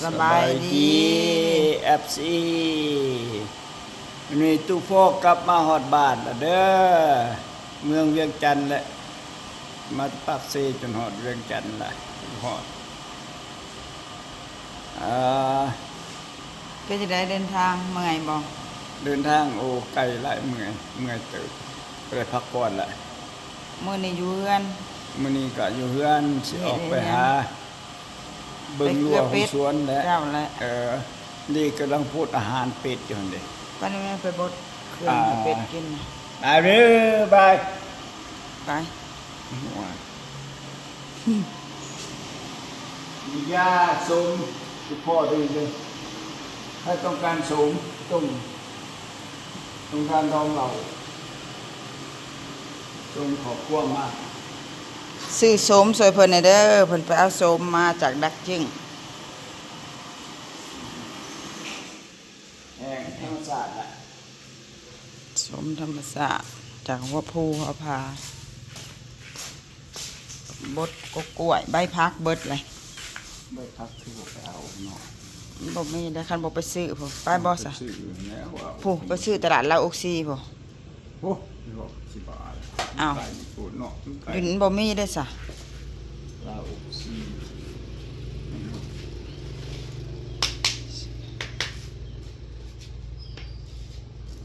ສະບາຍດີ ສະບາຍດີ ເອັຟຊີ ມື້ນີ້ຕູ້ພໍ່ກັບມາຮອດບ້ານແລ້ວເດີ້ ເມືອງວຽງຈັນແຫຼະ ມາແຕ່ປາກເຊຈົນຮອດວຽງຈັນລະ ຮອດ ອ່າ ເປັນຈັ່ງໃດເດີນທາງ ເມື່ອຍບໍ່? ເດີນທາງ ໂອ້ ໄກຫຼາຍ ເມື່ອຍ ເມື່ອຍເຕີບ ໄດ້ພັກຜ່ອນລະ ມື້ນີ້ຢູ່ເຮືອນ ມື້ນີ້ກະຢູ່ເຮືອນ ຊິອອກໄປຫາ ເບິ່ງຮົ້ວຫົວສວນແຫຼະ ເຈົ້າແຫຼະ ເອີ ນີ້ກຳລັງໂພດອາຫານເປັດຢູ່ຫັ້ນເດ້ ໄປແມ່ ໄປບົດເຄື່ອງໃຫ້ເປັດກິນ ໄປເດີ້ ໄປ ໄປ ໂອ້ຍ ມີຢາໂສມ ຄືພໍດີເດີ້ ໃຜຕ້ອງການໂສມ ຕົ້ມ ໂຄງການດອງເຫຼົ້າ ສົ່ງຂໍ້ຄວາມມາ ຊື້ໂສມຊ່ວຍເພິ່ນແດ່ເດີ້ ເພິ່ນໄປເອົາໂສມມາຈາກດັກຈຶ້ງ ແຫ້ງທຳມະຊາດລະ ໂສມທຳມະຊາດ ຈາກຫົວພູຫົວຜາ ບົດກົກກ້ວຍ ໃບຜັກເບິດເລີຍ ໃບຜັກຄືບໍ່ໄປເອົາເນາະ ມັນບໍ່ມີເດ້ ຄັນບໍ່ໄປຊື້ພຸ້ນ ໄປບໍ່ຊະ ໄປຊື້ແລ້ວ ພຸ້ນ ໄປຊື້ຕະຫຼາດລາວອົກຊີພຸ້ນ ໂອ້ ສິບາດ ອ້າວ ໄປໂພດເນາະ ຢູ່ນີ້ບໍ່ມີເດ້ຊະ ລາວອົກຊີ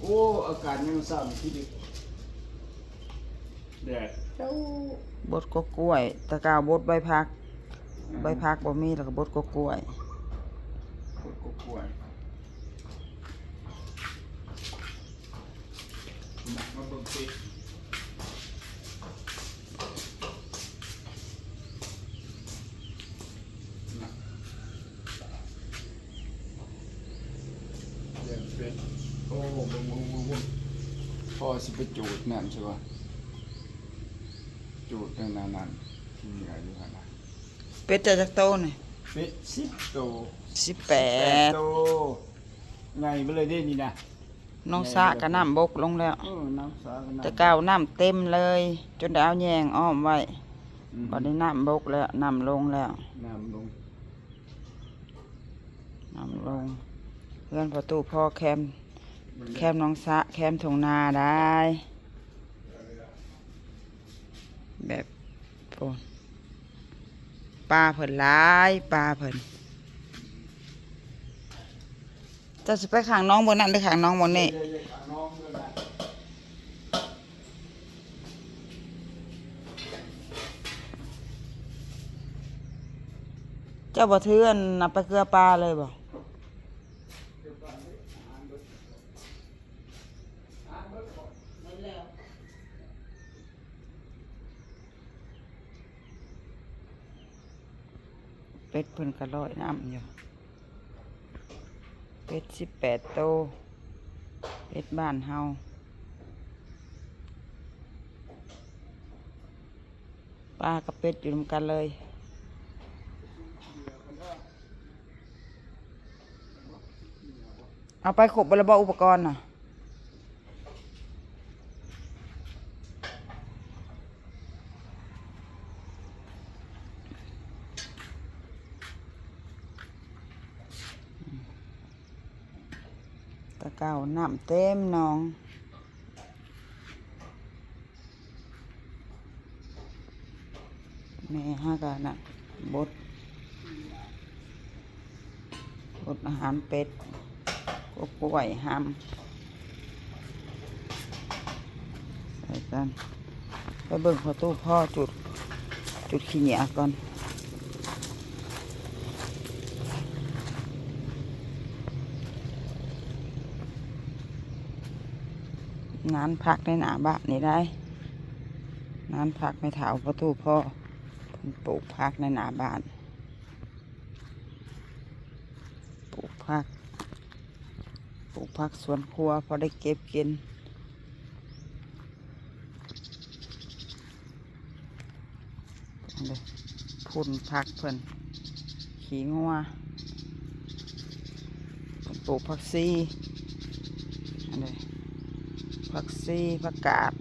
ໂອ້ ອາກາດຍາມເຊົ້ານີ້ຄື ແດດ ເຈົ້າ ບົດກົກກ້ວຍ ແຕ່ເກົ່າບົດໃບຜັກ ອືມ ໃບຜັກບໍ່ມີ ແລ້ວກໍບົດກົກກ້ວຍ ບົດກົກກ້ວຍ ມາເບິ່ງເປັດ ລ້ຽງເປັດ ໂອ້ ເບິ່ງໆໆໆ ພໍ່ຊິໄປຈູດນັ້ນຊະວ່າ ຈູດນັ້ນ ນັ້ນ ທີ່ເໜືອຢູ່ຫັ້ນນະ ເປັດເຈົ້າຈັກໂຕນີ້? ເປັດສິບໂຕ ສິບແປດ ສິບແປດໂຕ ໃຫຍ່ເບິດເລີຍເດ້ນີ້ນະ ໜອງສະກະນ້ຳບົກລົງແລ້ວ ເອີ ໜອງສະກະນ້ຳ ແຕ່ເກົ່ານ້ຳເຕັມເລີຍ ຈົນໄດ້ເອົາແຍງອ້ອມໄວ້ ອືມ ບັດນີ້ນ້ຳບົກແລ້ວ ນ້ຳລົງແລ້ວ ນ້ຳລົງ ນ້ຳລົງ ເຮືອນພໍ່ຕູ້ພໍ່ແຄມ ແຄມໜອງສະ ແຄມທົ່ງນາໄດ໋ ແບບ ໂອ້ ປາເພິ່ນຫຼາຍ ປາເພິ່ນ ເຈົ້າຊິໄປຂ້າງໜອງບ່ອນນັ້ນ ຫຼື ຂ້າງໜອງບ່ອນນີ້? ເຈົ້າບໍ່ຖືອັນນັ້ນໄປເກືອປາເລີຍບໍ່? ເປັດເພິ່ນກໍລອຍນ້ຳຢູ່. ເປັດສິບແປດໂຕ ເປັດບ້ານເຮົາ ປາກັບເປັດຢູ່ນຳກັນເລີຍ. ເອົາໄປຄົບເບິດແລ້ວບໍ່ ອຸປະກອນນະ? ແຕ່ເກົ່ານ້ຳເຕັມໜອງ. ແມ່ຫາກະນັ້ນ ບົດ ບົດອາຫານເປັດ ກົກກ້ວຍ ຫຳ ໃສ່ກັນ. ໄປເບິ່ງພໍ່ຕູ້ພໍ່ຈຸດ ຈຸດຂີ້ເຫຍື້ອກ່ອນ. ນານຜັກໃນໜ້າບ້ານນີ້ໄດ໋ ນານຜັກແມ່ເຖົ້າພໍ່ຕູ້ພໍ່ ເພິ່ນປູກຜັກໃນໜ້າບ້ານ ປູກຜັກ ປູກຜັກສວນຄົວ ພໍໄດ້ເກັບກິນ. ພຸ້ນຜັກເພິ່ນ ຂີ້ງົວ ເພິ່ນປູກຜັກຊີ ອັນນີ້ ຜັກຊີ ຜັກກາດ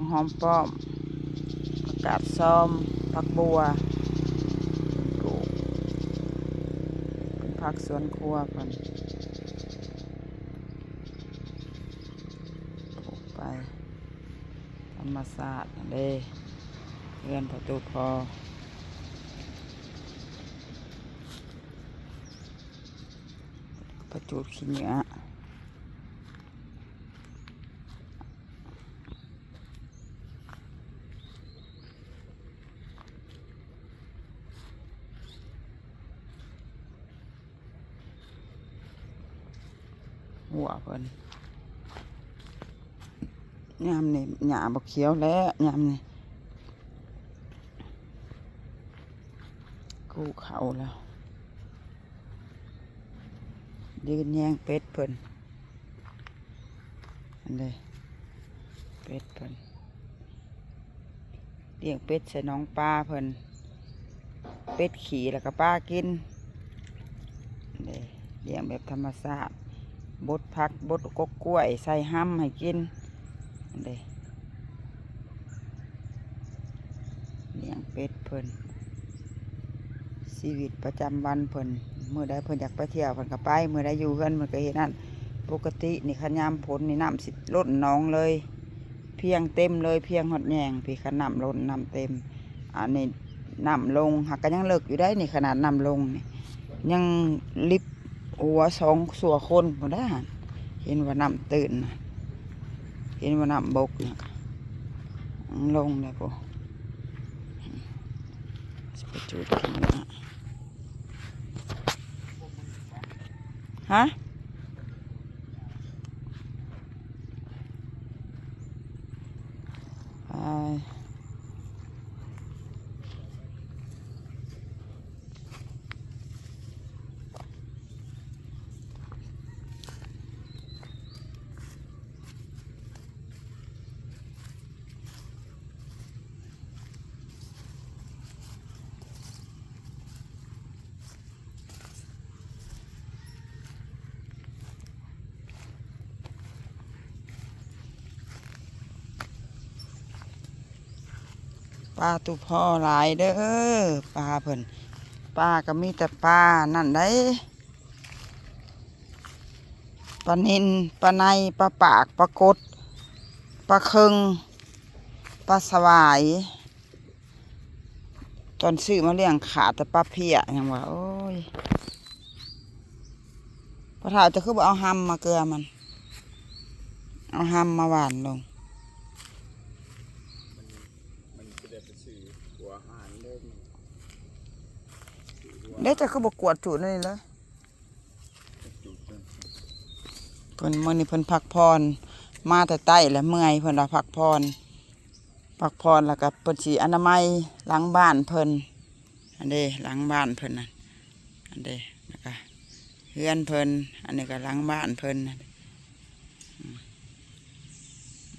ຫອມປ້ອມ ຜັກກາດຊອມ ຜັກບົ່ວ ເພິ່ນປູກ ເພິ່ນ ຜັກສວນຄົວເພິ່ນ ປູກໄປ ທຳມະຊາດຫັ້ນເດ້ ເຮືອນພໍ່ຕູ້ພໍ່ ປະຈູດຂີ້ເຫຍື້ອ. ຫົວເພິ່ນ ຍາມນີ້ຫຍ້າບໍ່ຂຽວແລ້ວ ຍາມນີ້ກູ້ເຂົ້າແລ້ວ ຢືນແຍງເປັດເພິ່ນ. ອັນເດ້ ເປັດເພິ່ນ ລ້ຽງເປັດໃສ່ໜອງປາເພິ່ນ ເປັດຂີ້ແລ້ວກໍປາກິນ ອັນເດ້ ລ້ຽງແບບທຳມະຊາດ ບົດຜັກ ບົດກົກກ້ວຍໃສ່ຮຳໃຫ້ກິນ ອັນເດ້. ລ້ຽງເປັດເພິ່ນ ຊີວິດປະຈຳວັນເພິ່ນ ມື້ໃດເພິ່ນຢາກໄປທ່ຽວເພິ່ນກໍໄປ ມື້ໃດຢູ່ເຮືອນເພິ່ນກໍເຮັດນັ້ນ. ປົກກະຕິນີ້ຄັນຍາມຝົນນີ້ ນ້ຳຊິລົ້ນໜອງເລີຍ ພຽງເຕັມເລີຍ ພຽງຮອດແຍງພີ້ ຄັນນ້ຳລົ້ນນ້ຳເຕັມ. ອັນນີ້ນ້ຳລົງຫາກກໍຍັງເລິກຢູ່ໄດ໋ນີ້ ຂະໜາດນ້ຳລົງນີ້ ຍັງລິບຫົວສອງຊົ່ວຄົນພຸ້ນໄດ໋ຫັ້ນ ເຫັນວ່ານ້ຳຕື້ນນະ ເຫັນວ່ານ້ຳບົກນະ ມັນລົງແລ້ວພຸ້ນ ຊິໄປຈູດກິນນະ ຮະ ໄປ. ປາຕູ່ພໍ້ຫຼາຍເດີ້ ປາເພິ່ນ ປາກໍມີແຕ່ປານັ້ນໃດ ປານິນ ປາໄນ ປາປາກ ປາກົດ ປາເຄິງ ປາສະຫວາຍ. ຕອນຊື້ມາລ້ຽງຂາດແຕ່ປາເພຍ ຫຍັງວ່າ ໂອ້ຍ ພໍ່ເຖົ້າ ເຈົ້າຄືບໍ່ເອົາຮຳມາເກືອມັນ ເອົາຮຳມາຫວ່ານລົງ ມັນ ມັນຊິໄດ້ໄປຊື້ຫົວອາຫານເດີ ເດ້ ເຈົ້າຄືບໍ່ກວດຈູດແນວນີ້ເລີຍ? ເພິ່ນ ມື້ນີ້ເພິ່ນພັກຜ່ອນ ມາແຕ່ໃຕ້ແລ້ວເມື່ອຍ ເພິ່ນວ່າພັກຜ່ອນ ພັກຜ່ອນແລ້ວກໍເພິ່ນຊິອະນາໄມຫຼັງບ້ານເພິ່ນ ອັນເດ້ ຫຼັງບ້ານເພິ່ນນະ ອັນເດ້ ແລ້ວກໍເຮືອນເພິ່ນ ອັນນີ້ກໍຫຼັງບ້ານເພິ່ນ ອືມ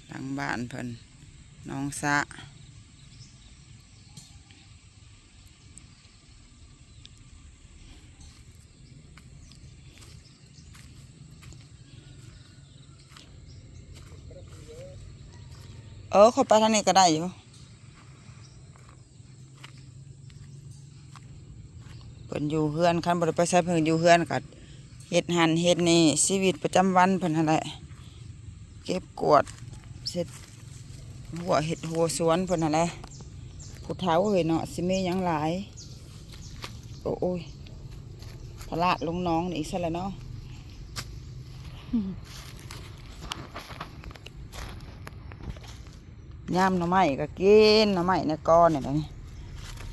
ຫຼັງບ້ານເພິ່ນ ໜອງສະ. ເອີ ຂ້ອຍໄປທາງນີ້ກໍໄດ້ຢູ່ ເພິ່ນຢູ່ເຮືອນ ຄັນບໍ່ໄດ້ໄປໃສ ເພິ່ນຢູ່ເຮືອນກໍເຮັດຫັ້ນເຮັດນີ້ ຊີວິດປະຈຳວັນເພິ່ນຫັ້ນແຫຼະ ເກັບກວາດ ເຮັດຮົ້ວ ເຮັດຮົ້ວສວນເພິ່ນຫັ້ນແຫຼະ ຜູ້ເຖົ້າເອີຍເນາະ ຊິມີຫຍັງຫຼາຍ. ໂອ້ຍ ພະລາດລົງໜອງນີ້ອີກຊັ້ນແຫຼະເນາະ. ຍາມໜໍ່ໄມ້ກໍກິນ ໜໍ່ໄມ້ໃນກໍນີ້ແຫຼະ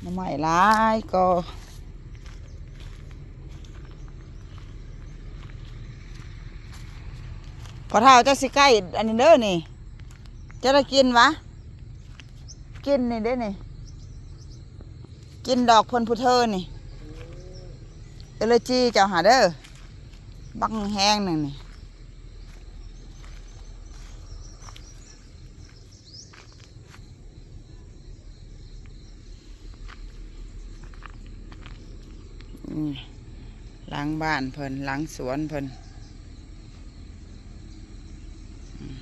ໜໍ່ໄມ້ຫຼາຍກໍ. ພໍ່ເຖົ້າ ເຈົ້າຊິໃກ້ອັນນີ້ເດີນີ້ ເຈົ້າໄດ້ກິນຫວາ? ກິນນີ້ເດ້ນີ້ ກິນດອກເພິ່ນຜູ້ເທີນີ້ ເອເລີຈີເຈົ້າຫາເດີ ບັກແຮງໜຶ່ງນີ້. ອືມ ຫຼັງບ້ານເພິ່ນ ຫຼັງສວນເພິ່ນ ອືມ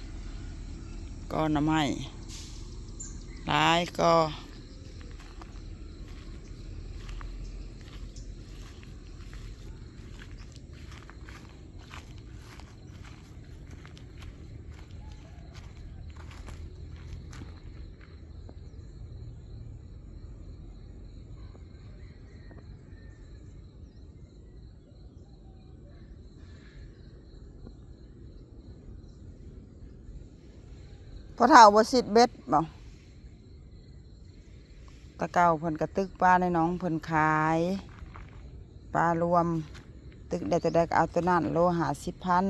ກໍໜໍ່ໄມ້ຫຼາຍກໍ. ພໍ່ເຖົ້າບໍ່ຊິດເບັດບໍ? ແຕ່ເກົ່າເພິ່ນກະຕຶກປາໃນໜອງເພິ່ນຂາຍ ປາລວມ ຕຶກໄດ້ໂຕໃດກະເອົາໂຕນັ້ນ ໂລຫ້າສິບພັນ.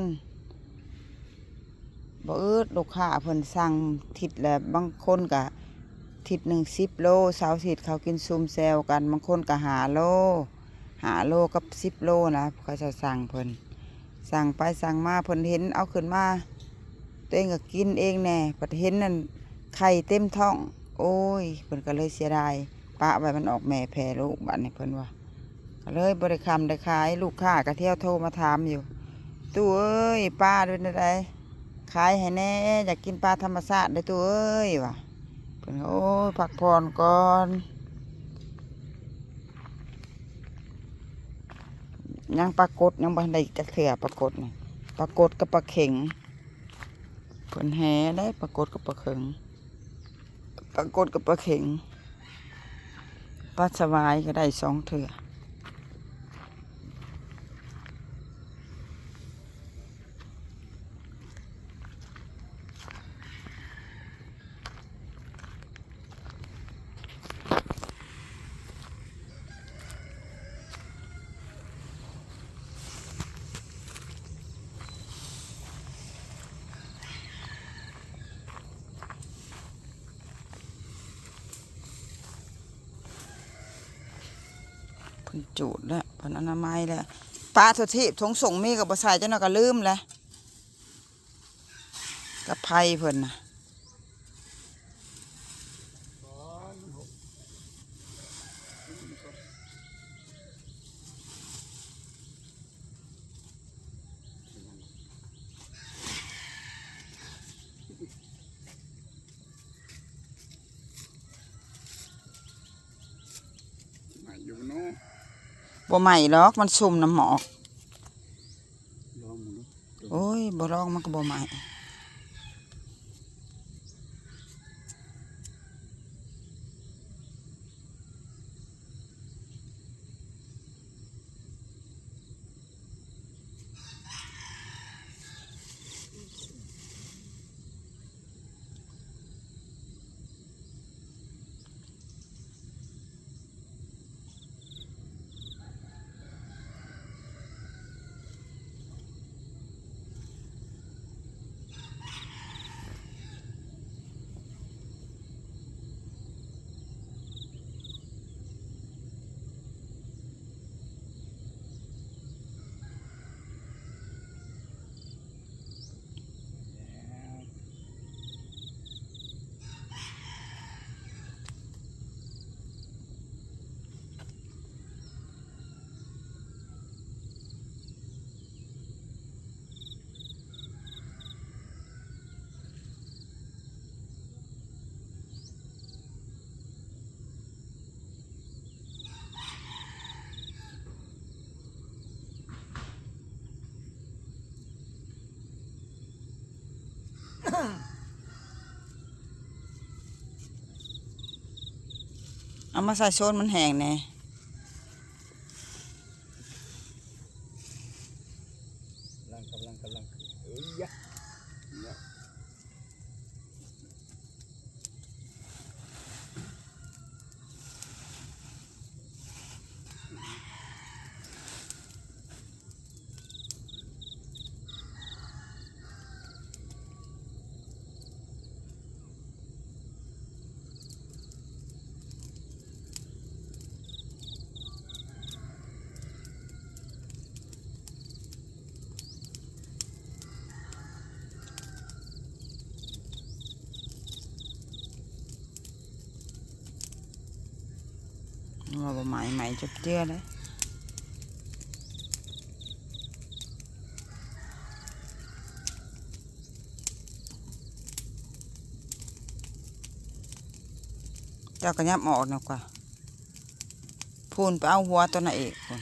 ບໍ່ອຶດ ລູກຄ້າເພິ່ນສັ່ງທິດລະ ບາງຄົນກະທິດໜຶ່ງສິບໂລ ເສົາອາທິດເຂົາກິນຊຸມແຊວກັນ ບາງຄົນກະຫ້າໂລ ຫ້າໂລກັບສິບໂລນະ ເຂົາເຈົ້າສັ່ງເພິ່ນ ສັ່ງໄປສັ່ງມາ ເພິ່ນເຫັນເອົາຂຶ້ນມາ ໂຕເອງກະກິນເອງແດ່ ບັດເຫັນນັ້ນໄຂ່ເຕັມທ້ອງ ໂອ້ຍ ເພິ່ນກະເລີຍເສຍດາຍ ປະໄວ້ມັນອອກແມ່ແຜ່ລູກ ບາດນີ້ເພິ່ນວ່າ ກະເລີຍບໍ່ໄດ້ຄ້າໄດ້ຂາຍ ລູກຄ້າກະທຽວໂທມາຖາມຢູ່ ຕູ້ເອີຍ ປາເປັນແນວໃດ ຂາຍໃຫ້ແດ່ ຢາກກິນປາທຳມະຊາດເດີ້ຕູ້ເອີຍ ວ່າ ເພິ່ນກະ ໂອ້ຍ ພັກຜ່ອນກ່ອນ ຍັງປາກົດ ຍັງບໍ່ທັນໄດ້ຈັກເທື່ອ ປາກົດນີ້ ປາກົດກັບປາເຂັງ ເພິ່ນແຫ່ໄດ້ ປາກົດກັບປາເຂັງ ປາກົດກັບປາເຂັງ ປາສະຫວາຍກະໄດ້ສອງເທື່ອ. ເພິ່ນຈູດແລ້ວ ເພິ່ນອະນາໄມແລ້ວ ປາທົ່ວທີບ ຖົງສົງມີກະບໍ່ໃສ່ ຈັກໜ່ອຍກະລືມແຫຼະ ກັບໄພເພິ່ນນະ. ໄໝ້ຢູ່ເນາະ ບໍ່ໄໝ້ດອກ ມັນຊຸ່ມນ້ຳໝອກ ລອງເບິ່ງດູ ໂອ້ຍ ບໍ່ລອງມັນກະບໍ່ໄໝ້. ເອົາມາໃສ່ໂຊນມັນແຫ້ງແດ່. ກຳລັງ ກຳລັງ ກຳລັງ ເອີຍ ວ່າບໍ່ໄໝ້ ໄໝ້ຈັກເທື່ອເດ້. ເຈົ້າກະຫຍັບອອກນຳກວ່າ ພຸ້ນ ໄປເອົາຫົວໂຕນັ້ນອີກພຸ້ນ.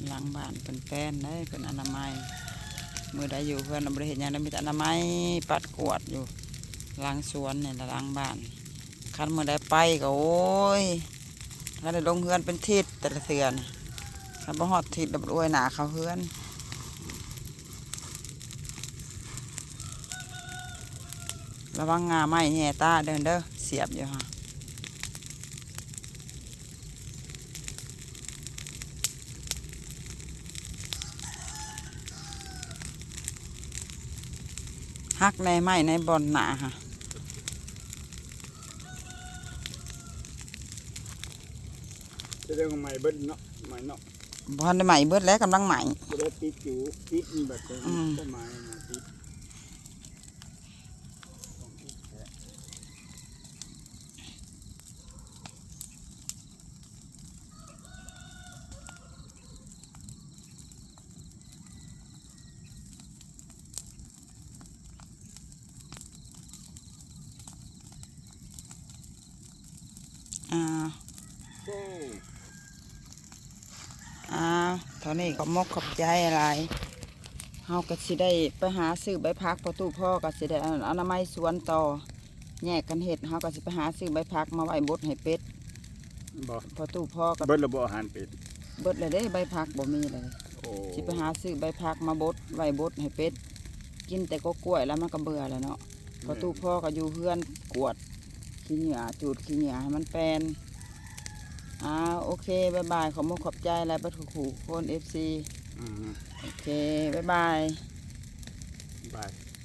ຫຼັງບ້ານເພິ່ນແປນເດ້ ເພິ່ນອະນາໄມ. ມື້ໃດຢູ່ເຮືອນລະບໍ່ໄດ້ເຮັດຫຍັງເດ້ ມີແຕ່ອະນາໄມ ປັດກວາດຢູ່ຫຼັງສວນນີ້ລະ ຫຼັງບ້ານ. ຄັນມື້ໃດໄປກໍ ໂອ້ຍ ຄັນໄດ້ລົງເຮືອນເປັນທິດແຕ່ລະເທື່ອນີ້ ຄັນບໍ່ຮອດທິດລະບໍ່ອວຍໜ້າເຂົ້າເຮືອນ. ລະວັງງ່າໄມ້ແຍ່ຕາເດີ ເດີ ສຽບຢູ່ຫັ້ນ. ຫັກແນ່ໄມ້ໃນບ່ອນໜ້າຫັ້ນ. ສະແດງວ່າໄໝ້ເບິດເນາະ ໄໝ້ເນາະ. ບໍ່ທັນໄດ້ໄໝ້ເບິດແຫຼະ ກຳລັງໄໝ້ ບໍ່ໄດ້ຕິດຢູ່ ຕິດມັນແບບ ອືມ ຕົ້ນໄມ້ນະຕິດ. ອາ ໂອ້ ອາ ເທົ່ານີ້ກໍໝົກຂອບໃຈຫຼາຍ. ເຮົາກໍຊິໄດ້ໄປຫາຊື້ໃບຜັກ ພໍຕູ້ພໍກໍຊິໄດ້ອະນາໄມສວນຕໍ່ ແຍກກັນເຮັດ. ເຮົາກໍຊິໄປຫາຊື້ໃບຜັກມາໄວ້ບົດໃຫ້ເປັດ. ບໍ່ ພໍຕູ້ພໍກໍ ເບິດແລ້ວບໍ່ອາຫານເປັດ? ເບິດແລ້ວເດ້ ໃບຜັກບໍ່ມີແລ້ວ. ໂອ້ ຊິໄປຫາຊື້ໃບຜັກມາບົດ ໄວ້ບົດໃຫ້ເປັດ ກິນແຕ່ກົກກ້ວຍແລ້ວມັນກໍເບື່ອແລ້ວເນາະ. ພໍຕູ້ພໍກໍຢູ່ເຮືອນກວາດຂີ້ເຫຍື້ອ ຈູດຂີ້ເຫຍື້ອໃຫ້ມັນແປນ. ອາ ໂອເຄ ບາຍບາຍ ຂອບມຸກຂອບໃຈຫຼາຍເບິດທຸກຜູ້ຄົນ ເອັຟຊີ. ອືມ ໂອເຄ ບາຍບາຍ ບາຍ.